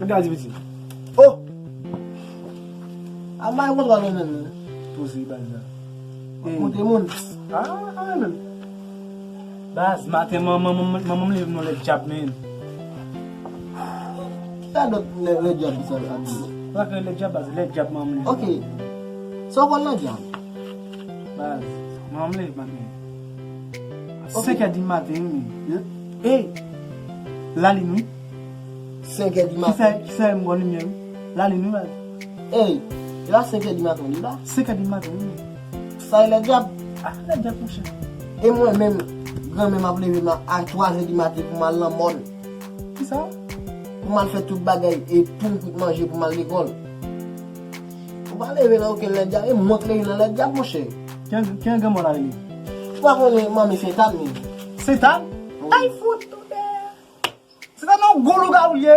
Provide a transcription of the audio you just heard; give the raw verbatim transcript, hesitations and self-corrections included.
Gade piti. Oh! A bay kontwòl ou menm. Poze baz la. Monte moun. Ah, menm. Baz, maten manman manman manman m leve m nan lè dyab men. Sa dòt lè lè dyab sa ap di? Sa ke lè dyab baz, lè dyab manman m leve. Ok. Sa w konn lè dyab? Baz, manman m leve maten. Ok. Senkè di maten wi men. Ey! Lalin wi. Senkè di maten. Kisa kisa m gon limyè wi? Lalin wi baz. Ey! E la senkè di maten li la? Senkè di maten wi men. Sa e lè dyab? Ah, lè dyab monchè. E mwen menm, granmè m ap leve m a twazè di maten pou m al nan mòn. Kisa? Pou m al fè tout bagay e pou m kwit manje pou m al lekòl. Ou pa leve nan okenn lè dyab, e mwen k leve nan lè dyab monchè. Ki an ki an granmò la rele? Ou pa konnen manmi Sentan men. Sentan? Ay fout toude! Sentan nan gwo lougawou l ye.